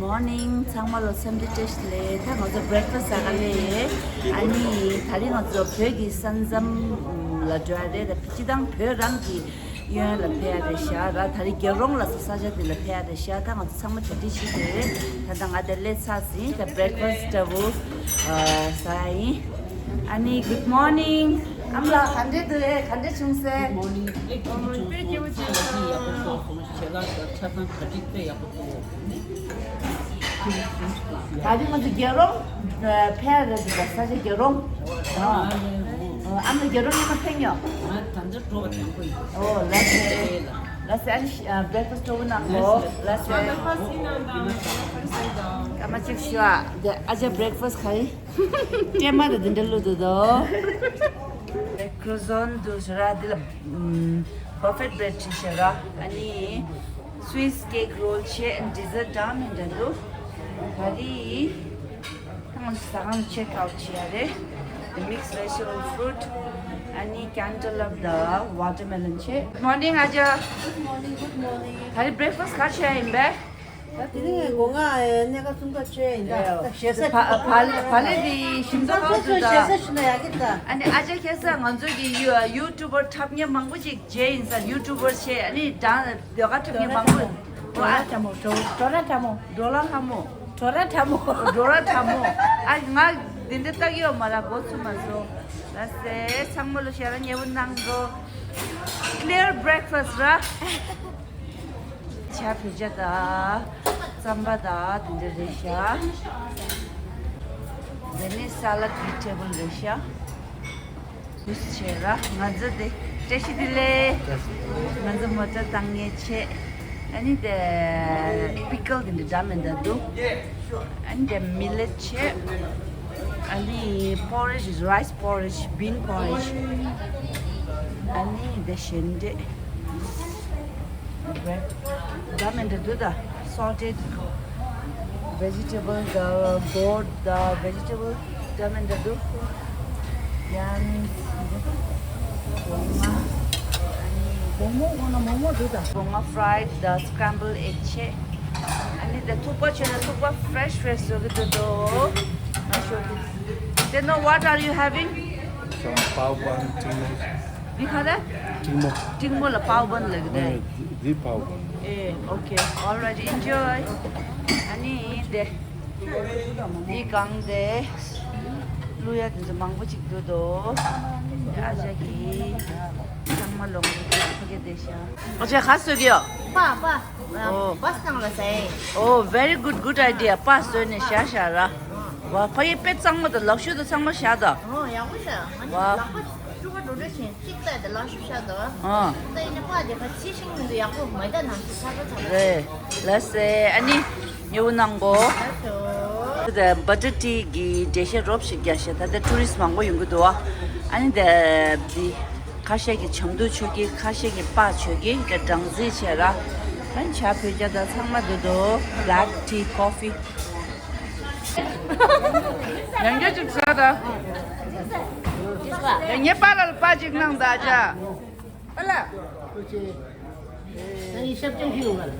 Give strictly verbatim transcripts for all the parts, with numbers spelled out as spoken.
Morning ཚང་མ་ལ་འཚམས་འདྲི་བཀྲ་ཤིས་བདེ་ལེགས། ད་ང་ཚོ་breakfast ཟ་ག་སླེབས་ཡོད། ཨ་ནི་ད་རིང་ང་ཚོ་བོད་ཀྱི་ས་མཚམས་ལ་འགྲོ་ཡ་རེད། ད་སྤྱི་བཏང་བོད་རང་གི་གཡོན་ལ་ཕེབས་ཡ་རེད་ཤག་ར། ད་རིང་རྒྱལ་རོང་ལ་སོ་ས་ཆ་དེ་ལ་ཕེབས་ཡ་རེད་ཤག་ད་ང་ཚོ་ཚང་མ་གྲ་སྒྲིག་བྱེད་དེ་རེད། ད་ལྟ་ང་དེ་སླེབས་ཚར་ཟིན། ད་breakfast འདྲ་བོ་ཨ་ཟ་ཡ་ཡིན། ཨ་ནི་good morning ཨ་མ་ལགས། ག་འདྲས་འདུག་ཨེ། ག་འདྲས་བྱུང་སོང་། Good morning དཔེ་སྐྱིད་པོ་བྱུང་། ཞལ་ལག་ཆ་ཚང་གྲ་སྒྲིག་དཔེ་ཡག་པོ་འདུག་ད་རིང་ང་ཚོ་རྒྱལ་རོང་ཕེབས་རེད་འདུག་ས་ཆ་རྒྱལ་རོང་། ཨ་མ་རྒྱལ་རོང་སྔོན་མ་ཕེབས་མྱོང་། ང་ད་ལྟ་འགྲོ་བ་དང་པོ་ཡིན། ཨོ་ལགས་སེ། ལགས་སེ། ཨ་ནི་breakfast སྤྲོ་པོ་གནང་གོ། ལགས་སེ། སྐར་མ་གཅིག་ཞུ་ཨ། དེ་ཨ་ཅག་breakfast ག་ཡིན། སྲན་མ་དང་དེ་འདྲ་བླུགས་འདུག་དོ། croissant འདུག་ཟེར་ར། འདི་ལ་buffet bread བྲིས་ཤག་ར། ཨ་ནི་Swiss cake roll བྱས། dessert འདྲ་མི་འདྲ་འདུག་ད་རེས་ད་ང་ཚོ་ཟ་ཁང་check out བྱས་ཡ་རེད། mixed vegetable fruit ཨ་ནི་cantaloupe དང་watermelon བྱས། Good morning ཨ་ཅག Good morning, good morning. ད་རེས་breakfast ག་བྱས་ཡིན་པས། ད་དེ་རིང་སྒོ་ང་གནས་ཀ་སུམ་ཀ་བྱས་ཡིན་ད། ཞེ་ས། བ་བ་ལེ་དེ་ཞིམ་ཚ་ཚ་འདུག་ད། ཞེ་ས་ཞུ་ན་ཡག་གི་ད། ཨ་ནི་ཨ་ཅག་ཁ་སང་ང་ཚོ་གི་ཡུ་YouTuber འཁྲབ་མཁན་མང་པོ་ཅིག་མཇལ་ཡིན་ས། YouTuber བྱས། ཨ་ནི་ད་ཟློས་གར་འཁྲབ་མཁན་མང་པོ། འགྲོ་ར་འཁྲབ་མོ། འགྲོ་འགྲོ་ར་འཁྲབ་མོ། འགྲོ་ལ་འཁྲབ་མོ། འགྲོ་ར་འཁྲབ་མོ། འགྲོ་ར་འཁྲབ་མོ། ཨ་ང་དེ་འདྲ་བལྟ་གི་ཡོད་མ་ར། འགོ་ཚུགས་མ་སོང་། ལགས་སེ། ཚང་མ་ལ་ཞལ་ལག་མཉེས་པོ་གནང་གོ། Clear breakfast ར། ཇ་བོད་ཇ་དང་རྩམ་པ་དང་དེ་འདྲ་རེད་ཤག་དེ་ནས་salad གི་table རེད་ཤག juice བྱས་ར། ང་ཚོ་དེ་བཀྲ་ཤིས་བདེ་ལེགས། ང་ཚོ་མོ་ཊ་བཏང་ངེས་བྱས། ཨ་ནི་དེ་pickle དེ་འདྲ་འདྲ་མི་འདྲ་འདུག་ཨ་ནི་དེ་millet བྱས། ཨ་ནི་porridge rice porridge bean porridge ཨ་ནི་དེ་གཞན་འདྲ། འདྲ་མི་འདྲ་འདུག་ད། Salted vegetable དང་gourd དང་vegetable འདྲ་མི་འདྲ་འདུག yams སྒོ་ང་། ཨ་ནི་སྒོ་ང་སྒོ་ང་མོག་མོག་འདུག་ད། སྒོ་ང་fried དང་scrambled egg བྱས། ཨ་ནི་དེ་ཐུག་པ་བྱས་ན་ཐུག་པ་fresh fresh བཟོ་གི་འདུག་དོ། ང་ཤོག་གི། They know what are you having? Some bao bun, ཏྲིང་མོ། འདི་ག་རེ། ཏྲིང་མོ། ཏྲིང་མོ་ལ་bao bun ལབ་ཀྱི་རེད། འདི་bao bun། ཨེ། Okay, all right, enjoy. ཨ་ནི་དེ་འདི་གང་དེ་བླུག་ཡ་དེ་ཚོ་མང་པོ་ཅིག་འདུག་དོ། ཨ་ཅག་གིས་ཚང་མ་ལོངས་ཏེ་ཕ་གི་བསྡད་ཤག་ཨ་ཅག་ག་བཟོ་གི་ཡོད། པ་པ། ཨོ། པ་སང་ལ་ཟེ། Oh, very good, good idea. པ་བཟོས་ནས་བཞག་བཞག་ར། ཝ། ཕ་གི་དཔེ་གཙང་མ་དང་ལག་ཤུབས་དང་ཚང་མ་བཞག་ད། ཨོ། ཡག་པོ་བཞག་ང་ཝ། ལག་པ་ཤུ་ག་འགྲོ་འགྲོ་བཞིན་གཅིག་ལྟ་དེ་ལག་ཤུབས་བཞག་ད། ཨ། ད་ཡིན་ན་པ་དེ་ཕ་ཚིལ་ཤིང་མི་འདུག་ཡག་པོ་མེ་ད་ནང་ཞིག་ཚ་ཚ་ཚ། རེད། ལགས་སེ། ཨ་ནི་ཉེ་བོ་གནང་གོ། ལགས་སོ། ད་butter tea གི་འགྲེལ་བཤད་རོབ་ཞིག་རྒྱག་ཤག་ད་ལྟ་tourist མང་པོ་ཡོང་གི་འདུག་ཨ། ཨ་ནི་ད་འདི། ཁ་ཤས་ཀྱིས་ཆང་འཐུང་མཆོད་ཀྱི། ཁ་ཤས་ཀྱིས་པ་མཆོད་ཀྱི། དེ་སྦྲང་རྩི་བྱས་ར། ཨ་ནི་ཇ་བོད་ཇ་དང་ཚང་མ་འདུག་དོ། Black tea, coffee. ཡང་བསྐྱར་ཅིག་ཟ་ད། ཡང་ངའི་པཱ་ལགས་ལ་པ་ཅིག་གནང་ད་ཇ། པཱ་ལགས། ད་ཡིན་ཞབས་ཀྱང་ཁྱི་ཡོང་ག་ལ།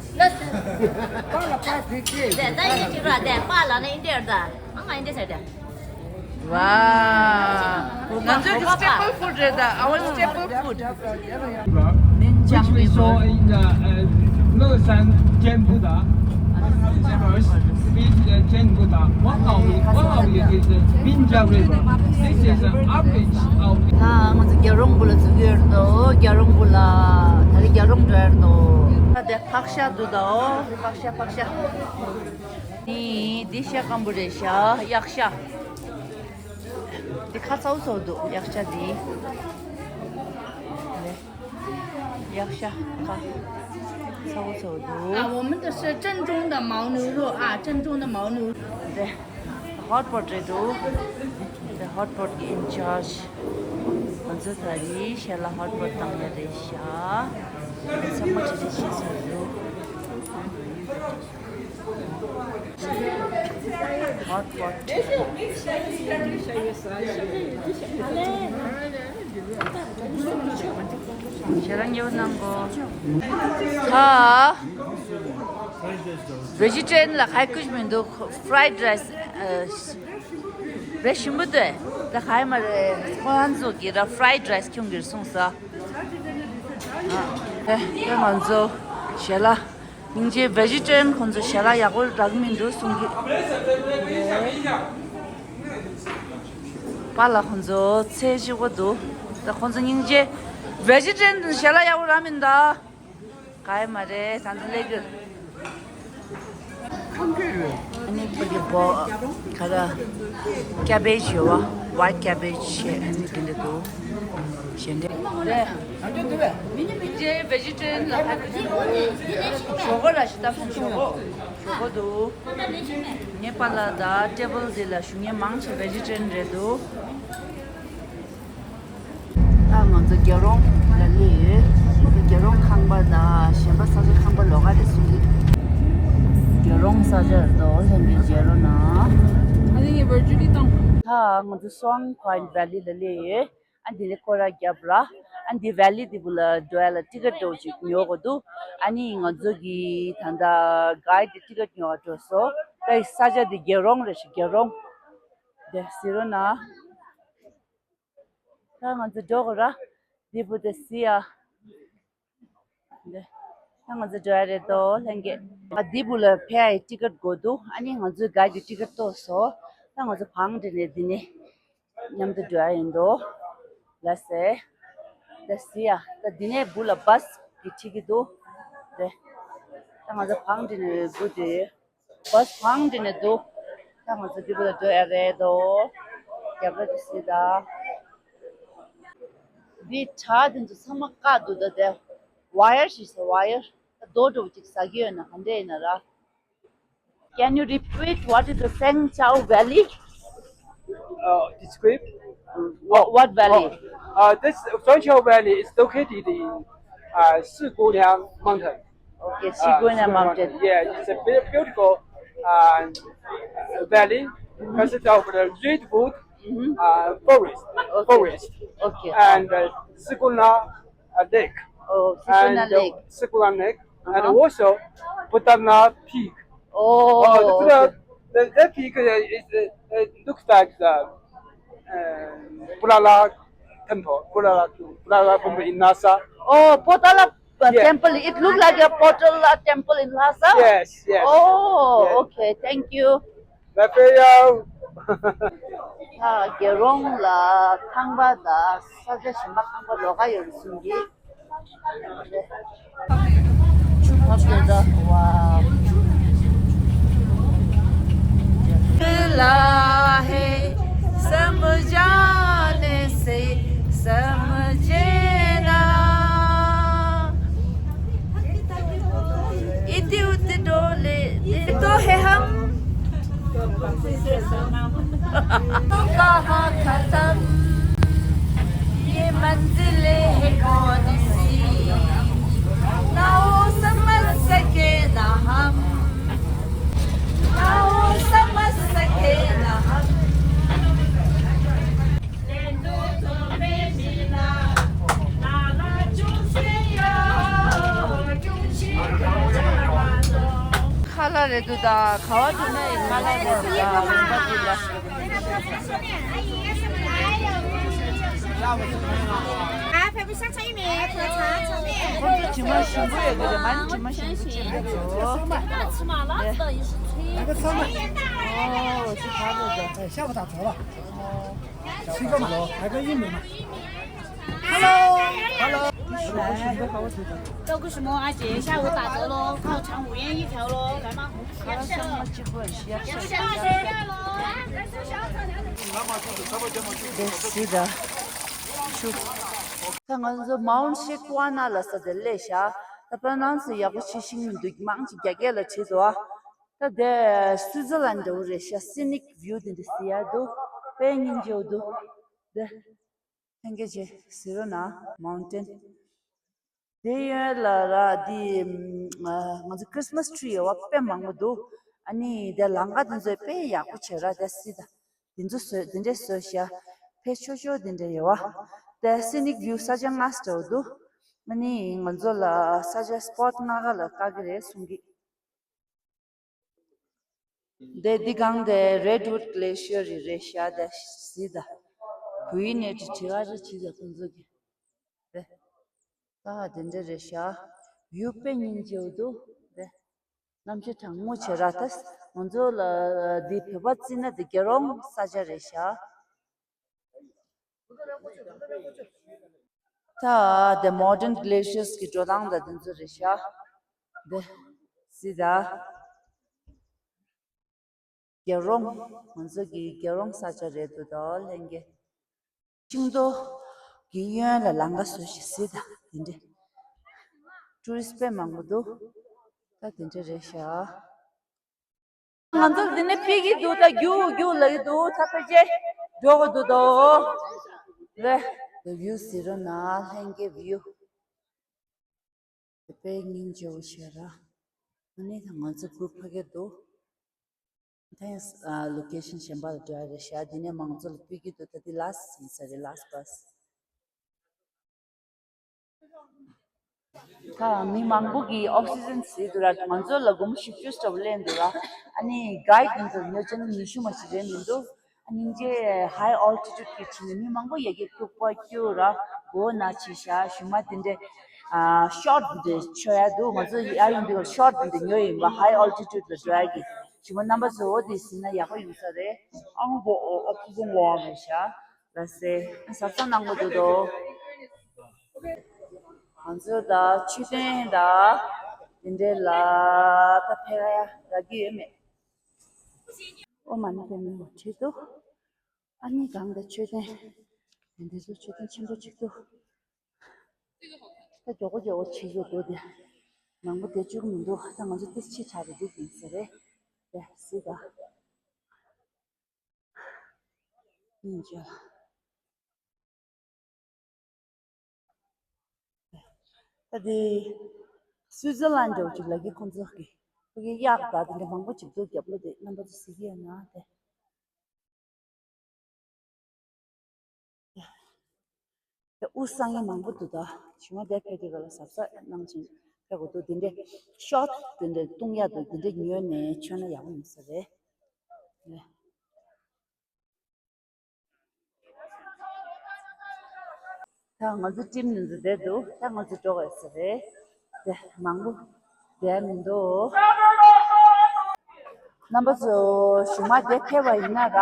པཱ་ལགས་པ་ཕེབས་ཀྱི། དེ་ད་ཡིན་ཅིག་ར་དེ་པཱ་ལགས་ནི་འདི་འདྲ་ད། ཨ་ང་འདི་ཟེར་ཏེ། ཝ། ང་ཚོའི་གི་staple food རེད་ད། Our staple food. Which we saw in the uh, Losang Temple, the first is the Temple, the one of the one of it is the Minja River. This is the average of. ད་ང་ཚོ་རྒྱལ་རོང་སྦུག་ལ་འཛུལ་གྱི་ཡོད་འདུག་རྒྱལ་རོང་སྦུག་ལ། ད་རེས་རྒྱལ་རོང་འགྲོ་ཡོད་འདུག་ད་དེ་ཕག་ཤ་འདུག་ད། ཨོ་ཕག་ཤ་ཕག་ཤ། ནི་འདི་ཤ་སྐམ་པོ་རེད་ཤག་གཡག་ཤ། འདི་ཁ་ཚ་བོ་ཚ་བོ་འདུག་གཡག་ཤ་འདི། གཡག་ཤ་ཁ་ཚ་བོ་ཚ་བོ་འདུག 啊，我们的是正宗的牦牛肉啊，正宗的牦牛。 འདི་hot pot རེད་འདུག་འདི་hot pot གི་in charge ང་ཚོ་ད་རེས་ཤ་ལ་hot pot བཏང་ཡ་རེད་ཤག་ཚང་མ་ཅི་ཅི་ཤེས་ས་རེད་འདུག hot pot། ཞལ་ལག་མཉེས་པོ་གནང་གོ། ཧ། Vegetarian ལ་ཁ་ཁུ་མི་འདུག fried rice རེ་ཞིམ་པོ་འདུག་ད་ཁ་ཡ་མ་རེད། ཁོང་ཚོ་གི་ར་fried rice ཁྱུང་གིར་སོང་ས། ཨ་ད་ང་ཚོ་ཞལ་ལག་སྙིང་རྗེ་vegetarian ཁོང་ཚོ་ཞལ་ལག་ཡག་པོ་རག་མི་འདུག་གསུང་གི། པཱ་ལགས་ཁོང་ཚོ་ཚེ་ཞིག་པོ་འདུག་ད་ཁོང་ཚོ་སྙིང་རྗེ་vegetarian དུ་ཞལ་ལག་ཡག་པོ་རག་མི་འདུག་ག་ཡ་མ་རེད། ད་ཚོ་ལས་གི། ཨ་ནི་ཕ་གི་བོ་ག་ར་cabbage ཡོད་བ། white cabbage བྱས་ཨ་ནི་དེ་འདྲ་འདུག་གཞན་འདྲ་རེད། ཇེ་vegetarian ལ་ཕ་གི་ཞོག་ཁོག་ལ་ཞིག་ཏབ་སོང་། ཞོག་ཁོག་ཞོག་ཁོག་འདུག་ངའི་པཱ་ལགས་ད་table འདི་ལ་བཞུགས་མཁན་མང་ཆེ་vegetarian རེད་འདུག་ད་ང་ཚོ་རྒྱལ་རོང་ལ་སླེབས་ཡོད། རྒྱལ་རོང་ཁང་པ་དང་གཞན་པ་ས་ཆ་ཁང་པ་ལོགས་ཀ་རེད་གསུང་གི། རྒྱལ་རོང་ས་ཆ་རེད་དོ། ལྷན་རྒྱས་མཇལ་རོགས་གནང་། ཨ་ནི་ངས་virtually བཏང་། ད་ང་ཚོ་Swan Point Valley ལ་སླེབས་ཡོད། ཨ་འདི་ལས་སྐོར་ར་བརྒྱབ་ར། ཨ་འདི་valley འདི་བུ་ལ་འགྲོ་ཡ་ལ་ཊི་ཀེ་ཊི་འདྲ་བོ་ཅིག་ཉོ་དགོས་འདུག་ཨ་ནི་ང་ཚོ་གི་ད་ལྟ་guide ཊི་ཀེ་ཊི་ཉོ་བ་འགྲོ་སོང་། ད་ས་ཆ་འདི་རྒྱལ་རོང་རེད་ཤག་རྒྱལ་རོང་། དེ་གཟིགས་རོགས་གནང་། ད་ང་ཚོ་འགྲོ་དགོས་ར། འདི་བུ་དེ་གཟིགས་ཡ། འདི། ད་ང་ཚོ་འགྲོ་ཡ་རེད་དོ་ལྷན་རྒྱས། ང་འདི་བུ་ལ་ཕེབས་ཡ་ཊི་ཀེ་ཊི་དགོས་འདུག་ཨ་ནི་ང་ཚོའི་guide ཀྱི་ཊི་ཀེ་ཊི་ཐོབ་སོང་། ད་ང་ཚོ་བང་སྒྲིག་ནས་འདི་ནས་མཉམ་དུ་འགྲོ་ཡ་ཡིན་དོ། ལགས་སེ། ད་གཟིགས་ཡ། ད་འདི་ནས་བུ་ལ་bus གི་ཁྲིད་ཀྱི་འདུག་དེ། ད་ང་ཚོ་བང་སྒྲིག་ནས་སྒུག་བསྡད་ཡོད། bus བང་སྒྲིག་ནས་འདུག་ད་ང་ཚོ་འདི་བུ་ལ་འགྲོ་ཡ་རེད་དོ། རྒྱབ་ལ་དེ་གཟིགས་དང་། འདི་བྲག་འདི་ཚོ་ཚང་མ་བཀག་འདུག་ད་དེ་wire ཞིག་ཟེར་wire། ད་རྡོ་འདྲ་བོ་ཅིག་ཟ་གི་ཡོད་ན་ག་འདྲ་ཡིན་ན་ར། Can you repeat what is the Sengchao Valley? Uh, describe? What, what valley? Oh, uh, this Sengchao Valley is located in uh, Sigunyang Mountain. Okay, Sigunyang Mountain. Yeah, it's a very beautiful uh, valley, consist of the redwood uh, forest, forest, okay, and uh, Sigunyang uh, Lake, oh, Sigunyang Lake, Sigunyang Lake, and also Potala Peak. Oh, okay. The, the, that peak uh, is, uh, uh, looks like the uh, Potala Temple, Potala, Potala Temple in Lhasa. Oh, Potala uh, temple. It looks like a Potala temple in Lhasa. Yes, yes. Oh, okay. Thank you. ལ་ཕེབས་ཡོད། ད་རྒྱལ་རོང་ལ་ཁང་པ་དང་ས་ཆ་གཞན་པ་ཁང་པ་ལོགས་ཀ་ཡོད་རེད་གསུང་གི། ཆུ་ཕབ་དེ་འདྲ་བ། ལ་ཧེ་སམ་ཇ་ནེ་སེ་སམ་ཇེ་ན། इति उति डोले तो है हम। कहाँ खत्म ये मंजिलें हैं कौन सी, ना वो समझ सके ना हम, ना वो समझ सके ना हम। ཁ་ལག་རེད་འདུག་ད་ག་བ་འགྲོ་ན་ཡང་ཁ་ལག་རེད་འདུག་ད་རིམ་པ་འདི་ལ། ཁོང་ཚོ་དྲི་མ་ཞིམ་པོ་ཡོད་ཀྱི་རེད། ང་ནི་དྲི་མ་ཞིམ་པོ་བྱེད་མི་འདུག་ཨོ་ཅི་ཁ་ལོ་ད། ཤ་བ་ད་ཚོ་ལ། ཤ་བ་ད་ཚོ་ལ། ཤ་བ་ད་ཚོ་ལ། ད་ང་ཚོ་Mount Shikwana ལ་ས་དེ་སླེབས་ཤག་ད་པྲོ་ནའུན་སི་ཡག་པོ་བྱེད་ཤེས་མི་འདུག་མང་ཆེ་རྒྱ་སྐད་ལ་བྲིས་འདུག་ཨ། ད་དེ་སུའི་ཛར་ལན་འདྲ་བོ་རེད་ཤག scenic view དེ་འདྲ་གཟིགས་ཡ་འདུག་དཔེ་སྙིང་རྗེ་པོ་འདུག་དེ། ལྷན་རྒྱས་ཀྱིས་གཟིགས་རོགས་གནང་། མའུན་ཊེན། དེ་གཡོན་ལ་ར་དེ་ང་ཚོ་Christmas tree ཡོད་པ་དཔེ་མང་པོ་འདུག་ཨ་ནི་དེ་ལམ་ཁ་དེ་ཚོ་དཔེ་ཡག་པོ་བྱས་ར། དེ་སི་ད་དེ་ཚོ་བཟོས་དེ་འདྲས་བཟོས་ཤག་དཔེ་ཆོག་ཆོག་དེ་འདྲས་ཡོད་པ། དེ་scenic view ས་ཆ་ལྔ་འདྲ་བོ་འདུག་ཨ་ནི་ང་ཚོ་ལ་ས་ཆ་spot ལྔ་ཀ་ལ་བཀག་གི་རེད་གསུང་གི། འདི་འདི་སྒང་དེ་Redwood Glacier རེད་རེད་ཤག་དེ་གཟིགས་དང་། བོད་ཡིག་ནས་བྲིས་བྲིས་པ་རེད་བྲིས་དང་ཁོང་ཚོ་གིས། དེ། ད་དེ་འདྲ་རེད་ཤག view དཔེ་སྙིང་རྗེ་པོ་འདུག་དེ། གནམ་གཤིས་གྲང་མོ་བྱས་ར་ད། ང་ཚོ་ལ་འདི་བོད་པ་བརྩིས་ན་འདི་རྒྱལ་རོང་ས་ཆ་རེད་ཤག་ད་the modern glaciers གི་འགྲོ་སྟངས་དང་དེ་ཚོ་རེད་ཤག་འདི་གཟིགས་དང་། རྒྱལ་རོང་། ང་ཚོ་གི་རྒྱལ་རོང་ས་ཆ་རེད་འདུག་ད་ལྷན་རྒྱས། ཤིང་ཏོག་གི་གཡོན་ལ་ལམ་ཁ་བཟོས་ཤིག་གཟིགས་དང་དེ་འདྲས། ཊུ་རི་སི་ཊི་དཔེ་མང་པོ་འདུག་ད་དེ་འདྲས་རེད་ཤག་ང་ཚོ་འདི་ནས་ཕེབས་ཀྱི་འདུག་ད་རྒྱུག་རྒྱུག་ལབ་ཀྱི་འདུག་ད་ཕལ་ཆེར་འགྲོ་དགོས་འདུག་དོ། རེད། བིའུ་གཟིགས་རོགས་གནང་ལྷན་རྒྱས་བིའུ། དེ་དཔེ་སྙིང་རྗེ་པོ་ཞེ་དྲག་ཨ་ནི་ད་ང་ཚོ་གུར་ཕ་གི་འདུག་ད་ཡང་ལོ་ཀེ་ཤན་གཞན་པ་ལ་འགྲོ་ཡ་རེད་ཤག་འདི་ནས་མང་ཚོགས་ལ་ཕུལ་གྱི་འདུག་ད་འདི་ལ་སི་ཊི་ཡིན་ས་རེད། ལ་སི་ཊི་བྷ་སི། ད་མི་མང་པོ་གིས་ཨོག་སི་ཇན་བཟི་འདུག་ར། ང་ཚོ་ལ་སྒོར་མོ་བཞི་བཅུ་ཙམ་ལེན་འདུག་ར། ཨ་ནི་གའིཌ་ཡིན་ཙང་ཉོ་ཆ་ནི་ཉི་ཤུ་མ་ཞིག་རེད་མི་འདུག་ཨ་ནི་ཇེ་ཧའི་ཨོལ་ཊི་ཊུཌ་གི་ཆ་ནས་མི་མང་པོ་ཡ་གི་ཐུག་པ་སྐྱུག་ར་མགོ་ན་ཆི་ཤ་ཞུ་མ་དེ་འདྲས། ཨ་ཤོར་ཊི་དེ་འདྲས་མཆོད་ཡ་འདུག་ང་ཚོ་ཡ་ཡོང་དུས་ཤོར་ཊི་དེ་འདྲས་ཉོ་ཡིན་པ། ཧའི་ཨོལ་ཊི་ཊུཌ་ལ་འགྲོ་ཡ་གི་ཞུ་མ་རྣམ་པ་ཚོ་འོ་དེ་ཟིན་ན་ཡག་པོ་ཡོང་ས་རེད། ཨང་བོ་ཨོ་ཨོ་ཁུ་བོ་ཝ་རེད་ཤག་ལ་སེ་ཟབ་ས་གནང་གི་འདུག་དོ། ང་ཚོ་ད་མཆོད་རྟེན་ད་དེ་འདྲས་ལ་ད་ཕེབས་ཡ་རག་གི་ཡོད་མེད། ཨོ་མ་ཎི་པདྨེ་ཧཱུྃ་བྲིས་འདུག་ཨ་ནི་གང་ད་མཆོད་རྟེན་དེ་འདྲས་ཚོ་མཆོད་རྟེན་ཆེན་པོ་གཅིག་འདུག་ད་མགྱོགས་པོ་མགྱོགས་པོ་བྱེད་དགོས་འདུག་དེ་མང་པོ་བསྡད་བཅུག་མི་འདུག་ད་ང་ཚོ་ཏིས་ཕྱི་དྲགས་རེད་འདུག་ཡིན་ས་རེད། དེ་སྲིད་ད། ཡིན་ཅི། ད་དེ་སུའི་ཙི་ལན་འདྲ་བོ་ཅིག་ལབ་ཀྱི་ཁོང་ཚོ་གི་ཕ་གི་གཡག་དང་དེ་འདྲ་མང་པོ་ཅིག་འདུག་རྒྱབ་ལོགས་དེ་རྣམ་པ་ཚོ་གཟིགས་ཀྱི་ཡོད་ན་དེ། དེ་དབུས་སངས་རྒྱས་མང་པོ་འདུག་ད་ཞུ་མ་དེ་ཕེབས་དུས་ག་ལ་གཟབ་གཟབ་གནང་བཞིན་ཕེབས་དགོས་འདུག་དེ་འདྲའི་ཤོར་ཊི་དེ་འདྲའི་བཏུང་ཡག་འདུག་དེ་འདྲའི་ཉོས་ནས་མཆོད་ན་ཡག་པོ་ཡིན་ས་རེད། ད་ང་ཚོ་ཊིམ་ནི་འདི་བསྡད་འདུག་ད་ང་ཚོ་འགྲོ་དགོས་ས་རེད། དེ་མང་པོ་བསྡད་མི་འདུག་རྣམ་པ་ཚོ་ཞུ་མ་དེ་ཕེབས་པ་ཡིན་ན་ར་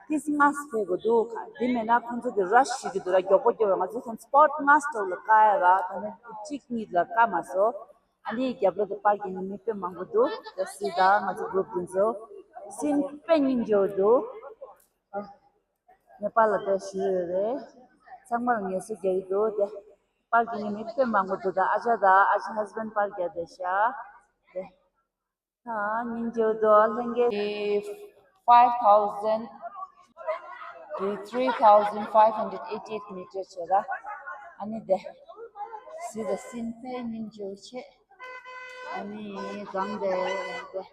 ཏིས་སྔ་སེ་ཕེབས་དགོས་འདུག་དེ་མེད་ན་ཁོང་ཚོ་གི་ར་ཤི་ཞིག་གི་འདུག་ར། མགྱོགས་པོ་མགྱོགས་པོ་ང་ཚོ་ཁོང་སྤོ་ཊི་སྔ་སེ་ལ་བཀག་ཡ་ར། ད་ནི་གཅིག་གཉིས་ལ་བཀག་མ་སོང་། ཨ་ནི་རྒྱབ་ལོགས་དེ་པར་རྒྱག་མཁན་མི་དཔེ་མང་པོ་འདུག་ད་སྲིད་ད་ང་ཚོ་གུ་རུབ་འདི་ཚོ་སིན་དཔེ་སྙིང་རྗེ་པོ་འདུག་ནེ་པཱལ་ལ་དེ་ཞུ་ཡོད་རེད། ཚང་མ་ལ་ངལ་གསོ་རྒྱག་གི་འདུག་དེ་པར་རྒྱག་མཁན་མི་དཔེ་མང་པོ་འདུག་ད་ཨ་ཅག་དང་ཨ་ཅག་ཧས་བྷེན་ཌི་པར་རྒྱག་བསྡད་ཤག་དེ། ཨ་སྙིང་རྗེ་པོ་འདུག་ལྷན་རྒྱས། Five thousand three thousand five hundred eighty eight meter བྱས་ར། ཨ་ནི་དེ། སྲིད་ད་སིན་དཔེ་སྙིང་རྗེ་པོ་བྱས། ཨ་ནི་གང་དེ་དེ། དེ།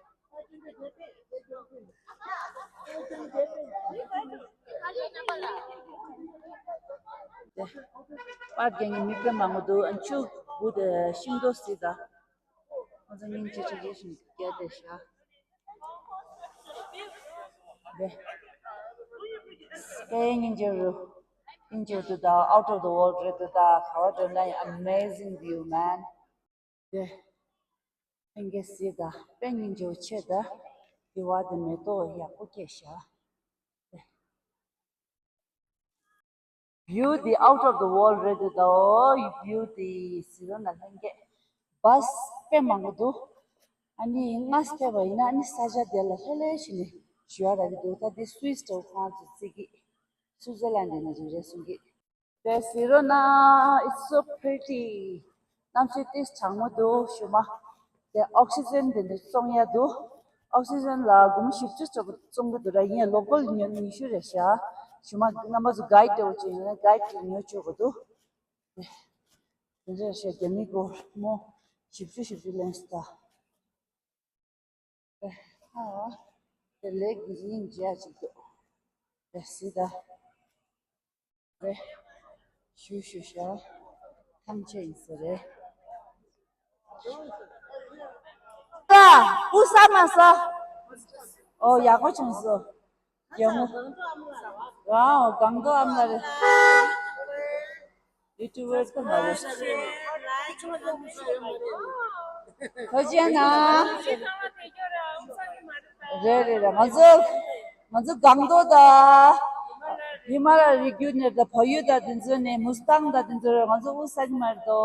པར་རྒྱག་མཁན་མི་དཔེ་མང་པོ་འདུག་ཨ་ཆུ་བུ་དེ་ཤིང་ཏོག་སྲིད་ད། ཁོང་ཚོ་སྙིང་རྗེ་ཆེ་ཆེ་ཞིག་བསྐྱལ་བསྡད་ཤག་དེ། དཔེ་སྙིང་རྗེ་རུ། སྙིང་རྗེ་རུ་ད་out of the world རེད་འདུག་ད་ག་བ་འགྲོ་ན་ཡང་amazing view man དེ། ལྷན་རྒྱས་གཟིགས་ད་དཔེ་སྙིང་རྗེ་པོ་ཆེ་ད། དེ་བ་དེ་མེ་ཏོག་ཡག་པོ་སྐྱེས་ཤག་དེ། བིའུ་དེ་out of the world རེད་འདུག་ད། བིའུ་དེ་གཟིགས་རོགས་གནང་ལྷན་རྒྱས། བྷ་སི་དཔེ་མང་པོ་འདུག་ཨ་ནི་སྔ་སེ་ཕེབས་པ་ཡིན་ན་ཨ་ནི་ས་ཆ་དེ་ལ་ལྷོད་ལྷོད་བྱས་ནས་བཞུགས་ཡག་རག་གི་འདུག་ད་དེ་སུའི་སི་འདྲ་བོ་ཁོང་ཚོ་བརྩི་གི་སུའི་ཙི་ལན་ཌི་ནང་བཞིན་རེད་གསུང་གི་དེ་གཟིགས་རོགས་གནང་། It's so pretty. གནམ་གཤིས་ཏིས་གྲང་མོ་འདུག་ཞུ་མ། དེ་ཨོག་སི་ཇན་དེ་འདྲ་བཙོང་ཡ་འདུག་ཨོག་སི་ཇན་ལ་སྒོར་མོ་བཞི་བཅུ་ཙམ་བཙོང་གི་འདུག་ར། ཡིན་ཡང་ལོ་ཀལ་ཉོ་ཉི་ཤུ་རེད་ཤག་ཞུ་མ་རྣམ་པ་ཚོ་གའིཌ་འདྲ་བོ་ཅིག་ཡོད་ན་གའིཌ་ཅིག་ཉོ་བཅུག་དགོས་འདུག་དེ་འདྲ་རེད་ཤག་རྒྱ་མི་སྒོར་མོ་བཞི་བཅུ་བཞི་བཅུ་ལེན་སོང་ད། ཨ། དེ་ལེགས་ཀྱི་ཡིན་བྱས་ཅིག་འདུག་དེ་སྲིད་ད། རེད། ཞུ་ཞུ་ཤ། ཐམས་ཅད་ཡིན་ས་རེད། ཨ། ཨུ་ས་མ་ས། ཨོ་ཡག་པོ་བྱུང་སོང་། ཡག་མོ། ཝའོ་སྒང་ཏོག་ཨ་མ་ལགས་རེད། ཡུ་ཊུབ་པར་ཁོ་མ་རེད། ཐུགས་རྗེ་གནང་། རེད་རེད་རེད། ང་ཚོ་ང་ཚོ་སྒང་ཏོག་དང་ཧི་མ་ལ་རི་རྒྱུད་ནས་དང་བལ་ཡུལ་དང་དེ་ཚོ་ནས་མུ་སི་ཐང་དང་དེ་ཚོ་རེད། ང་ཚོ་དབུགས་ས་གི་མ་རེད་དོ།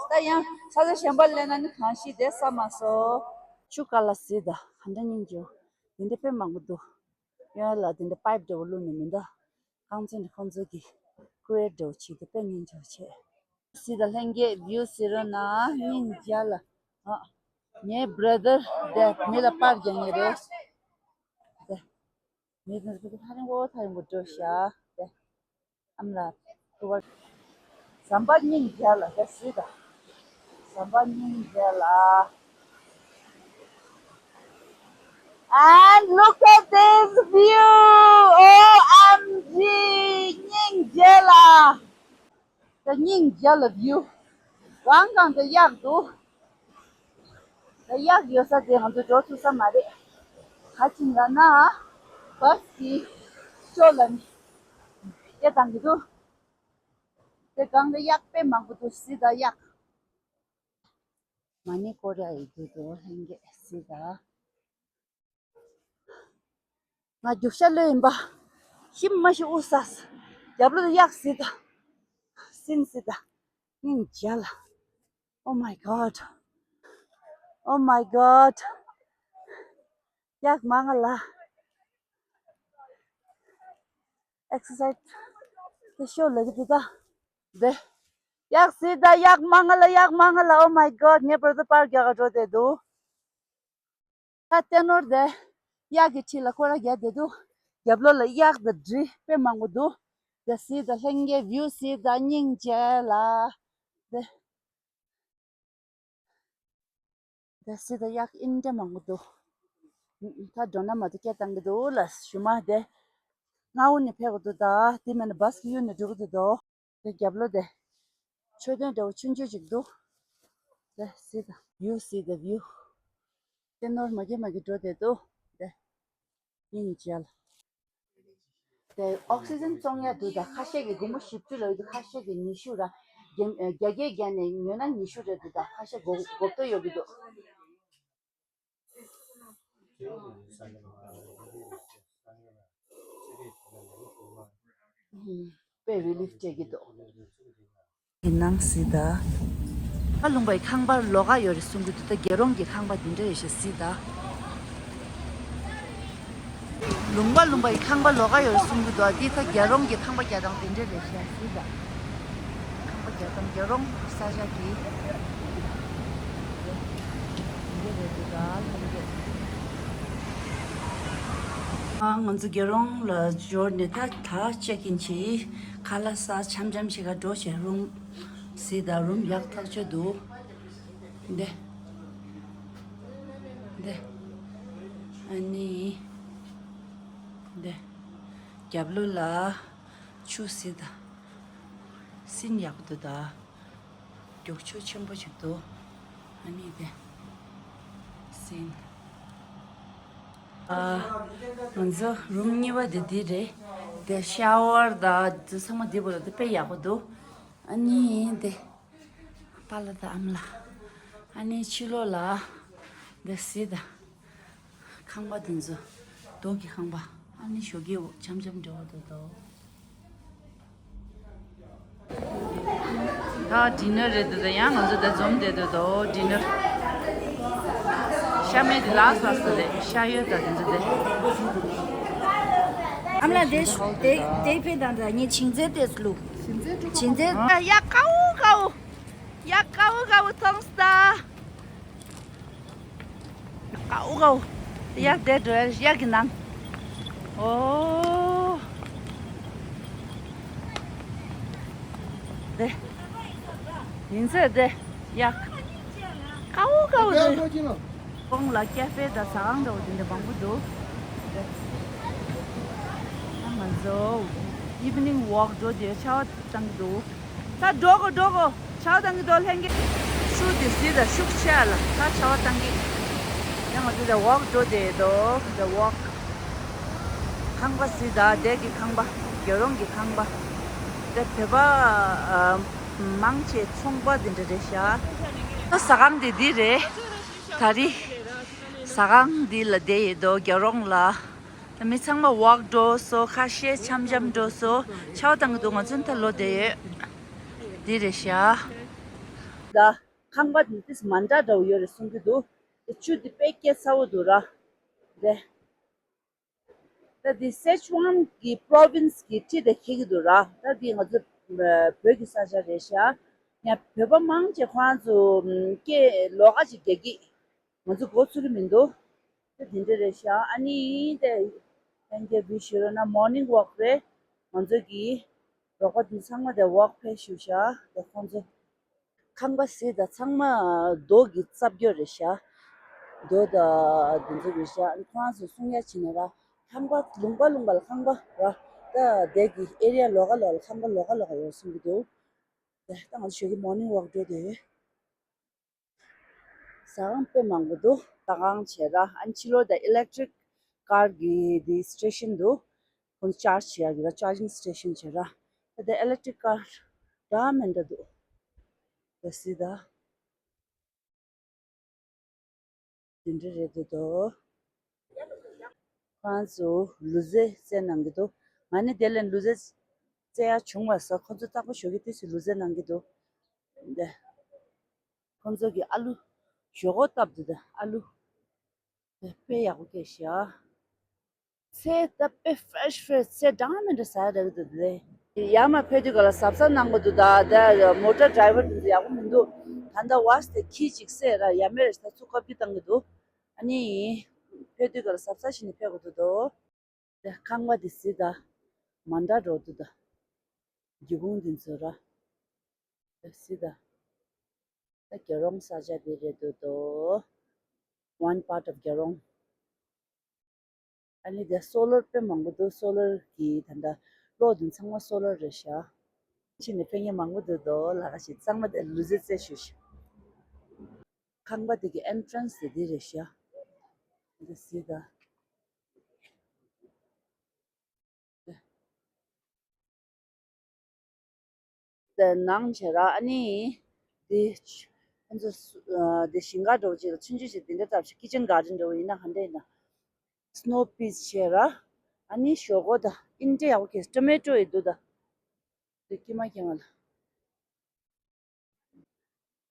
ད་ཡང་ས་ཆ་གཞན་པ་སླེབས་ན་ནི་གང་ཤེས་དེ་ས་མ་སོ། ཆུ་ཀ་ལ་སི་ད་ག་འདྲ་སྙིང་རྗེ། དེ་འདྲ་དཔེ་མང་པོ་འདུག་ཡོད་ལ་དེ་འདྲ་པའིབ་འདྲ་བོ་བླུགས་ནས་མི་འདུག་རྐང་ཚོད་འདི་ཁོང་ཚོ་གི་ཀུ་རེ་འདྲ་བོ་བྱེད་དུ་དཔེ་སྙིང་རྗེ་བྱེད། སི་ད་ལྷན་རྒྱས་བིའུ་ཟེར་རོ་ན་སྙིང་རྗེ་ལ། ཨ། ངའི་བྷ་ར་དར་དེ་མི་ལ་པར་རྒྱག་ངེས་རེད། དེ། མི་དེ་ཚོ་ཐག་རིང་པོ་ཐག་རིང་པོ་འགྲོ་ཤག་དེ། ཨམ་ལ་ཐུ་བ། ཟམ་པ་སྙིང་རྗེ་ལ་དེ་སུས་ད། ཟམ་པ་སྙིང་རྗེ་ལ། And look at this view! ཨོ་ཨམ་ཇི། སྙིང་རྗེ་ལ། ད་སྙིང་རྗེ་ལ་བིའུ། གང་གང་དུ་གཡག་འདུག་ད་གཡག་ཡོད་ས་དེ་ང་ཚོ་འགྲོ་ཐུབ་ས་མ་རེད། ག་ཅི་ལབ་ན། བྷ་སི་གི་ཤོ་ལ་ནི་སྐད་བཏང་གི་འདུག་དེ་སྒང་དུ་གཡག་དཔེ་མང་པོ་འདུག་སི་ད་གཡག་མ་ཎི་སྐོར་ར་ཡི་འདུག་དོ་ལྷན་རྒྱས་སི་ད། ང་རྒྱུག་ཤར་ལོས་ཡིན་པ། ཤི་མ་ཤི་དབུགས་ས། རྒྱབ་ལོ་གཡག་སི་ད། སིན་སི་ད། སྙིང་རྗེ་ལ། Oh my God. Oh my God. གཡག་མང་ང་ལ། ཨེག་སར་སའིཛ་དེ་ཤོ་ལ་གི་དེ་ད། དེ། གཡག་སི་ད་གཡག་མང་ང་ལ། གཡག་མང་ང་ལ། Oh my God. ངའི་བྷ་ར་དར་པར་རྒྱག་ག་འགྲོ་བསྡད་འདུག་ད་ལྟད་ནོར་དེ། གཡག་གི་ཁྲི་ལ་སྐོར་ར་རྒྱག་བསྡད་འདུག་རྒྱབ་ལོགས་ལ་གཡག་དང་འབྲི་དཔེ་མང་པོ་འདུག་དེ་སི་ད་ལྷན་རྒྱས་བིའུ་སི་ད་སྙིང་རྗེ་ལ། དེ། དེ་སི་ད་གཡག་ཨིན་འདྲ་མང་པོ་འདུག་ད་འགྲོ་ན་མ་གཏོགས་སྐད་བཏང་གི་འདུག་ལ་ཞུ་མ་དེ། སྔ་བོ་ནས་ཕེབས་དགོས་འདུག་ད་དེ་མིན་ན་བྷ་སི་གི་གཡུག་ནས་འགྲོ་གི་འདུག་དོ། དེ་རྒྱབ་ལོགས་དེ། མཆོད་རྟེན་འདྲ་བོ་ཆུང་ཆུང་ཅིག་འདུག་དེ་སི་ད་བིའུ་སི་ད་བིའུ། དེ་ནོར་མ་གི་མ་གི་འགྲོ་བསྡད་འདུག་དེ། སྙིང་རྗེ་ལ། དེ་ཨོག་སི་ཇན་བཙོང་ཡ་འདུག་ད་ཁ་ཤས་ཀྱི་སྒོར་མོ་བཞི་བཅུ་ལ་ཡོད་འདུག་ཁ་ཤས་ཀྱི་ཉི་ཤུ་ར། རྒྱ་རྒྱ་སྐད་རྒྱག་ནས་ཉོས་ན་ཉི་ཤུ་རེད་འདུག་ད་ཁ་ཤས་སྒོར་སྒོར་ཐོ་ཡོད་ཀྱི་འདུག་དཔེ་རི་ལིཕ་སྤྲད་ཀྱི་འདུག་དེ་ནང་སི་ད། ཨ་ལུང་པའི་ཁང་པ་ལོགས་ཀ་ཡོད་རེད་གསུང་གི་འདུག་ད་རྒྱལ་རོང་གི་ཁང་པ་འདི་འདྲ་ཡོད་ཤག་སི་ད། ལུང་པ་ལུང་པའི་ཁང་པ་ལོགས་ཀ་ཡོད་རེད་གསུང་གི་འདུག་ཨ་འདི་ད་རྒྱལ་རོང་གི་ཁང་པ་རྒྱག་སྟངས་འདི་འདྲ་རེད་ཤག་སི་ད། ཁང་པ་རྒྱག་སྟངས་རྒྱལ་རོང་ས་ཆ་གི། འདི་རེད་འདུག་ད་ལྷན་རྒྱས། ཨ་ང་ཚོ་རྒྱལ་རོང་ལ་འབྱོར་ནས་ད་ད་ཅེག་ཨིན་བྱས། ཁ་ལག་ཟ་འཆམ་འཆམ་ཞིག་ག་འགྲོ་བྱས་རུམ། སི་ད་རུམ་ཡག་ཐག་ཆོད་འདུག་འདི། འདི། ཨ་ནི། འདི། རྒྱབ་ལོགས་ལ། ཆུ་སི་ད། སིན་ཡག་པོ་འདུག་ད། རྒྱུག་ཆུ་ཆེན་པོ་ཞིག་འདུག་ཨ་ནི་འདི། སིན། ཨ། ང་ཚོ་རུམ་གཉིས་པ་དེ་འདི་རེད། དེ་ཤ་ཝར་དང་དེ་ཚང་མ་འདི་བོ་ལ་དེ་དཔེ་ཡག་པོ་འདུག་ཨ་ནི་དེ། པཱ་ལགས་དང་ཨ་མ་ལགས། ཨ་ནི་ཕྱི་ལོགས་ལ། དེ་སི་ད། ཁང་པ་དེ་ཚོ། རྡོ་གི་ཁང་པ། ཨ་ནི་ཞོགས་ཀས་འཆམ་འཆམ་འགྲོ་བ་འདུག་དོ། ད་ཌི་ནར་རེད་འདུག་ད་ཡང་ང་ཚོ་ད་འཛོམས་བསྡད་འདུག་དོ་ཌི་ནར། ཤ་མེད་དེ་ལགས་ས་ས་རེད་ཤ་ཡོད་ད་དེ་ཚོ་དེ། ཨ་མ་ལགས་དེ་དེ་དེ་ཕེ་དང་ད་ངས་ཆིང་ཙེ་ཏེས་བླུགས། ཆིང་ཙེ། ཡ་ཀའུ་ཀའུ། ཡ་ཀའུ་ཀའུ་ཐོང་སྟ། ཀའུ་ཀའུ། ཡ་དེ་འགྲོ་ཡ་གི་ནང་། ཨོ། དེ། ཡིན་ཟེར་དེ། ཡ། ཀའུ་ཀའུ་དེ། ཁོང་ལ་ཀེ་ཧྥེ་དང་ཟ་ཁང་འདྲ་བོ་དེ་འདྲ་མང་པོ་འདུག་ང་ཚོ་ཨི་ཝི་ནིང་ཝོག་འགྲོ་དེ་ཆར་པ་བཏང་གི་འདུག་ད་འགྲོ་གོ་འགྲོ་གོ་ཆར་པ་བཏང་གི་འདུག་ལྷན་རྒྱས། ཤུགས་དེ་སྲིད་ད་ཤུགས་ཆེ་ལ་ད་ཆར་པ་བཏང་གི་ཡང་ང་ཚོ་ད་ཝོག་འགྲོ་དེ་འདུག་ད་ཝོག་ཁང་པ་གཟིགས་དང་། དེ་གི་ཁང་པ། རྒྱལ་རོང་གི་ཁང་པ། དེ་བོད་པ་ཨ་མང་ཆེ་ཚོང་པ་དེ་འདྲ་རེད་ཤག་ད་ཟ་ཁང་དེ་འདི་རེད། ད་རེས་ཟ་ཁང་འདི་ལ་བསྡད་ཡོད་དོ། རྒྱལ་རོང་ལ། ད་མི་ཚང་མ་ཝོག་འགྲོ་སོང་། ཁ་ཤས་འཆམ་འཆམ་འགྲོ་སོང་། ཆར་པ་བཏང་གི་འདུག་ང་ཚོ་ད་ལོག་བསྡད་ཡོད། འདི་རེད་ཤག་ད་ཁང་པ་འདི་ཏིས་མ་འདྲ་འདྲ་བོ་ཡོད་རེད་གསུང་གི་འདུག་དེ་ཆུ་འདི་དཔེ་སྐྱིད་ཚ་བོ་འདུག་ར། དེ། ད་འདི་སེ་ཆུ་ཝན་གྱི་པྲོ་ཝིན་སི་གི་འཁྲིས་དེ་འཁེལ་གྱི་འདུག་ར། ད་འདི་ང་ཚོ་བོད་ཀྱི་ས་ཆ་རེད་ཤག་ཡང་བོད་པ་མང་ཆེ་ཁོ་རང་ཚོ་སྐད་ལོགས་ཀ་ཅིག་རྒྱག་གི། ང་ཚོ་མགོ་ཚོད་ཀྱི་མི་འདུག་ད་འདི་འདྲ་རེད་ཤག་ཨ་ནི་དེ་ལྷན་རྒྱས་བུ་ཞུ་རོགས་གནང་། མོར་ནིང་ཝོག་རེད། ང་ཚོ་གི་རོགས་པ་འདི་ཚང་མ་དེ་ཝོག་ཕེབས་ཤོག་ཤག་དེ་ཁོང་ཚོ། ཁང་པ་གཟིགས་དང་། ཚང་མ་རྡོ་གི་རྩ་བརྒྱུད་རེད་ཤག་རྡོ་དང་འདི་ཚོ་རེད་ཤག་ཁོ་རང་ཚོ་གསུང་ཡ་བྱས་ན་ར། ཁང་པ་ལུང་པ་ལུང་པ་ལ་ཁང་པ་ར། ད་དེ་གི་ཨེ་རི་ཡ་ལོགས་ཀ་ལོགས་ལ་ཁང་པ་ལོགས་ཀ་ལོགས་ཀ་ཡོད་གསུང་གི་འདུག་དེ་ད་ང་ཚོ་ཞོགས་ཀས་མོར་ནིང་ཝོག་འགྲོ་དེ། ཟ་ཁང་དཔེ་མང་པོ་འདུག་ཟ་ཁང་བྱས་ར། ཨ་ནི་ཕྱི་ལོགས་དེ་ཨི་ལེག་ཊི་རིག་ཀར་གི་དེ་སི་ཊེ་ཤན་འདུག་ཁོང་ཚོ་ཅར་ཇི་བྱེད་ཡ་གི་ར། ཅར་ཇིང་སི་ཊེ་ཤན་བྱས་ར། ད་དེ་ཨི་ལེག་ཊི་རིག་ཀར་འདྲ་མི་འདྲ་འདུག་དེ་གཟིགས་དང་། དེ་འདྲ་རེད་འདུག་དོ། ཁོ་རང་ཚོ་ལུས་རྩལ་རྩེད་གནང་གི་འདུག་ང་ནི་དེ་ལས་ལུས་རྩལ་རྩེ་ཡ་བྱུང་བ་ཟེར། ཁོ་ཚོ་རྟག་པར་ཞོགས་ཀས་དུས་སུ་ལུས་རྩལ་གནང་གི་འདུག་འདི། ཁོ་ཚོ་གི་ཨ་ལུ་ཞོག་ཁོག་བཏབ་འདུག་ད་ཨ་ལུ། དཔེ་ཡག་པོ་སྐྱེས་ཤག་ཚལ་ད་དཔེ་ཕེ་རེ་ཤི་ཕེ་རེ་ཤི་ཚལ་འདྲ་མི་འདྲ་ཟ་ཡ་རག་གི་འདུག་དེ། ཡར་མར་ཕེབས་དུས་སྒང་ལ་གཟབ་གཟབ་གནང་དགོས་འདུག་ད་ད་མོ་ཊ་ཌ་རའི་ཝར་དེ་ཚོ་ཡག་པོ་མི་འདུག་ད་ད་ཝ་སི་དེ་ཁྱི་གཅིག་བསད་ར། ཡ་མེད་རེད་ད་ཚུར་བཀག་སྐྱིལ་བཏང་གི་འདུག་ཨ་ནི་ཕེབས་དུས་སྒང་ལ་གཟབ་གཟབ་བྱས་ནས་ཕེབས་དགོས་འདུག་དོ། དེ་ཁང་པ་དེ་གཟིགས་དང་། མ་འདྲ་འགྲོ་འདུག་ད་སྒེའུ་ཁུང་དེ་ཚོ་ར། དེ་གཟིགས་དང་། ད་རྒྱལ་རོང་ས་ཆ་དེ་རེད་འདུག་དོ། One part of རྒྱལ་རོང་། ཨ་ནི་དེ་སོ་ལར་དཔེ་མང་པོ་འདུག་སོ་ལར་གྱི་ད་ལྟ་གློག་དེ་ཚང་མ་སོ་ལར་རེད་ཤག་ཕྱི་ནས་ཕེབས་མཁན་མང་པོ་འདུག་དོ། ལ་ཁ་ཞིག་ཚང་མ་དེ་ལུས་རྩལ་རྩེ་ཤོག་ཤག་ཁང་པ་དེ་གི་ཨེན་ཊི་རན་སི་དེ་འདི་རེད་ཤག་འདི་གཟིགས་དང་། དེ་ནང་བྱས་ར། ཨ་ནི་དེ་ཁོང་ཚོ་སུ་ཨ་དེ་ཞིང་ཁ་འདྲ་བོ་ཅིག་ལ་ཆུང་ཆུང་ཞིག་དེ་འདྲ་བཏབ་ཤག་ཀི་ཅན་གར་ཌེན་འདྲ་བོ་ཡིན་ན་ག་འདྲ་ཡིན་ན། སི་ནོ་པི་ཊི་བྱས་ར། ཨ་ནི་ཞོག་ཁོག་དང་ཨིན་ཏྲེ་ཡག་པོ་སྐྱེས། ཊོ་མེ་ཊོ་ཡི་འདུག་ད། དེ་ཀྱི་མ་ཀྱང་ང་ལ།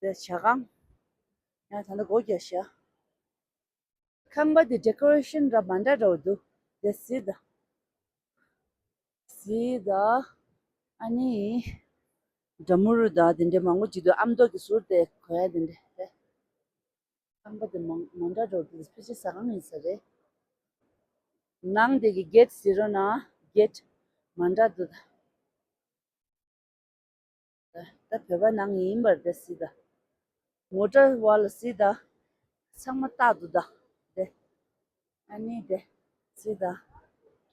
དེ་ཇ་ཁང་། ཡང་ད་ལྟ་སྒོ་རྒྱག་ཤག་ཁང་པ་དེ་ཌེ་ཀོ་རེ་ཤན་ར་མ་འདྲ་འདྲ་བོ་འདུག་དེ་གཟིགས་དང་། གཟིགས་དང་། ཨ་ནི། འདྲ་མུར་དང་དེ་འདྲའི་མང་པོ་ཅིག་འདུག་ཨ་མདོ་གི་ཟུར་དེ་གོན་ཡ་དེ་འདྲ་རེད། ཁང་པ་དེ་མང་མ་འདྲ་འདྲ་བོ་འདུག་ཕལ་ཆེར་ཟ་ཁང་ཡིན་ས་རེད། ནང་དེ་གི་གེ་ཊི་གཟིགས་རོགས་གནང་། གེ་ཊི་མ་འདྲ་འདུག་ད་ད་བོད་པ་ནང་ཡིན་པར་དེ་གཟིགས་དང་། མོ་ཊ་བ་ལ་གཟིགས་དང་། ཚང་མ་སྟག་འདུག་ད། དེ། ཨ་ནི་དེ། གཟིགས་དང་།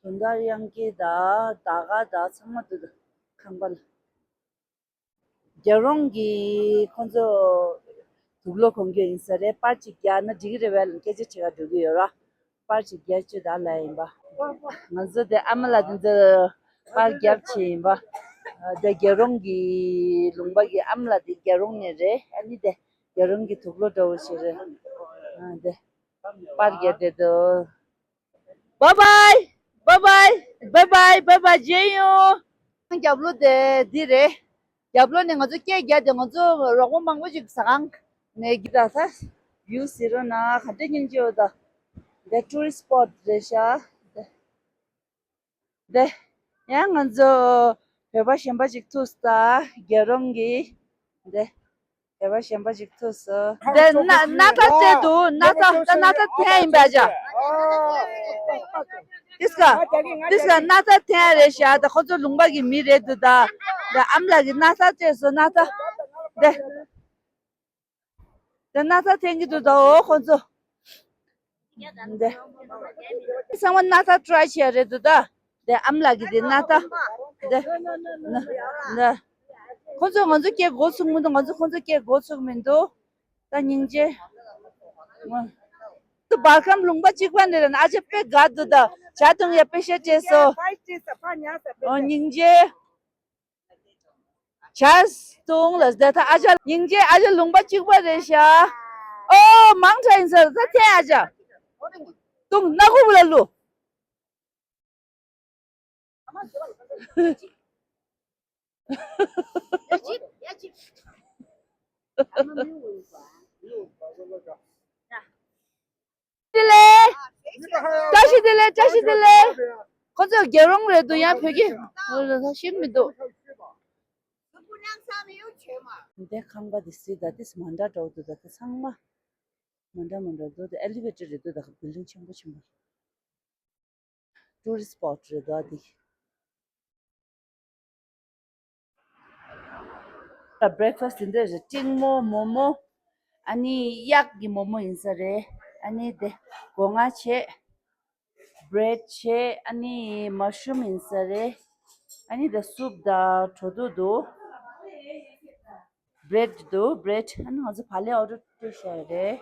དུང་དཀར་གཡང་སྐྱིད་དང་ཟླ་དཀར་དང་ཚང་མ་འདུག་ད། ཁང་པ་ལ། རྒྱལ་རོང་གི་ཁོང་ཚོ་དུག་ལོག་གོན་རྒྱུ་ཡིན་ས་རེད། པར་གཅིག་རྒྱག་ན་འགྲིག་གི་རེད་པས་ལ་སྐད་ཆ་དྲི་ག་འགྲོ་གི་ཡོད་ར། པར་གཅིག་རྒྱག་བཅུག་ད་ལབ་ཡིན་པ། ང་ཚོ་དེ་ཨ་མ་ལགས་དེ་ཚོ་པར་རྒྱབ་བྱས་ཡིན་པ། དེ་རྒྱལ་རོང་གི་ལུང་པ་གི་ཨ་མ་ལགས་དེ་རྒྱལ་རོང་ནས་རེད། ཨ་ནི་དེ་རྒྱལ་རོང་གི་དུག་ལོག་འདྲ་བོ་ཞིག་རེད། ཨ་དེ་པར་རྒྱབ་བསྡད་འདུག Bye bye. Bye bye. Bye bye. Bye bye. མཇལ་ཡོང་། རྒྱབ་ལོགས་དེ་འདི་རེད། རྒྱབ་ལོགས་ནས་ང་ཚོ་སྐད་རྒྱག་དེ་ང་ཚོ་རོགས་པ་མང་པོ་ཞིག་ཟ་ཁང་ནས་གི་ད་ས་བིའུ་གཟིགས་རོགས་གནང་། ག་འདྲ་སྙིང་རྗེ་པོ་ད། འདི་ཊུ་རི་སི་སི་པོ་ཊི་རེད་ཤག་འདི། འདི་ཡང་ང་ཚོ་བོད་པ་གཞན་པ་ཞིག་ཐུག་ས་ད། རྒྱལ་རོང་གི་འདི། བོད་པ་གཞན་པ་ཞིག་ཐུག་སོང་། འདི་སྣ་སྣ་ཐག་བཅད་འདུག་སྣ་ཐག་ད་སྣ་ཐག་འཐེན་ཡིན་པ་ཅག་ཏིས་ཀ་ཏིས་ཀ་སྣ་ཐག་འཐེན་ཡ་རེད་ཤག་ད་ཁོ་ཚོ་ལུང་པ་གི་མི་རེད་འདུག་ད། ད་ཨ་མ་ལགས་ཀྱིས་སྣ་ཐག་བཅད་སོང་། སྣ་ཐག་འདི། འདི་སྣ་ཐག་འཐེན་གྱི་འདུག་ད། འོ་ཁོ་ཚོ། འདི། ཚང་མ་སྣ་ཐག་ཊ་རའི་བྱས་རེད་འདུག་ད། འདི་ཨ་མ་ལགས་ཀྱི་འདི་སྣ་ཐག་འདི། འདི། ཁོ་ཚོས་ང་ཚོ་སྐད་མགོ་ཚོས་མི་འདུག་ང་ཚོས་ཁོ་ཚོ་སྐད་མགོ་ཚོས་མི་འདུག་ད་སྙིང་རྗེ། ཏུ་བར་ཁམས་ལུང་པ་གཅིག་པ་ནས་རེད་ན་ཨ་ཅག་དཔེ་དགའ་འདུག་ད་ཇ་འཐུང་ཡ་དཔེ་ཤ་སྤྲད་སོ། ཨོ་སྙིང་རྗེ། ཇ་འཐུང་ལ་ཟེར་ད་ཨ་ཅག་སྙིང་རྗེ་ཨ་ཅག་ལུང་པ་གཅིག་པ་རེད་ཤག་ཨོ་མང་དྲགས་ཡིན་ས་ད་ཐེ་ཨ་ཅག་འཐུང་སྣ་ཁུག་པོ་ལ་བླུགས། བདེ་ལེགས། བཀྲ་ཤིས་བདེ་ལེགས། བཀྲ་ཤིས་བདེ་ལེགས། ཁོ་ཚོ་རྒྱལ་རོང་རེད་འདུག་ཡང་བོད་ཀྱི་ལ་ཤེས་མི་འདུག་འདི་ཁང་པ་འདི་སི་ད་ཏིས་མ་འདྲ་འདྲ་བོ་འདུག་ད་ཚང་མ་མ་འདྲ་མ་འདྲ་འདུག་ད་ཨེ་ལི་ཝེ་ཊར་རེད་འདུག་ད་བིལ་ཌིང་ཆེན་པོ་ཆེན་པོ། ཊུ་རི་སི་ཊི་སི་པོ་ཊི་རེད་འདུག་ཨ་འདི། ད་བྷི་རེག་ཕ་སི་འདི་འདྲ་རེད། སྤྲིང་མོ་མོག་མོག་ཨ་ནི་གཡག་གི་མོག་མོག་ཡིན་ས་རེད། ཨ་ནི་དེ་སྒོ་ང་བྱས། བྷི་རེཌ་བྱས། ཨ་ནི་མ་ཤུམ་ཡིན་ས་རེད། ཨ་ནི་དེ་སུབ་དང་བྲོ་བརྡུང་འདུག་བྷི་རེཌ་འདུག་བྷི་རེཌ། ཨ་ནི་ང་ཚོ་བག་ལེབ་ཨོ་ཌར་སྤྲད་བཞག་ཡོད་རེད།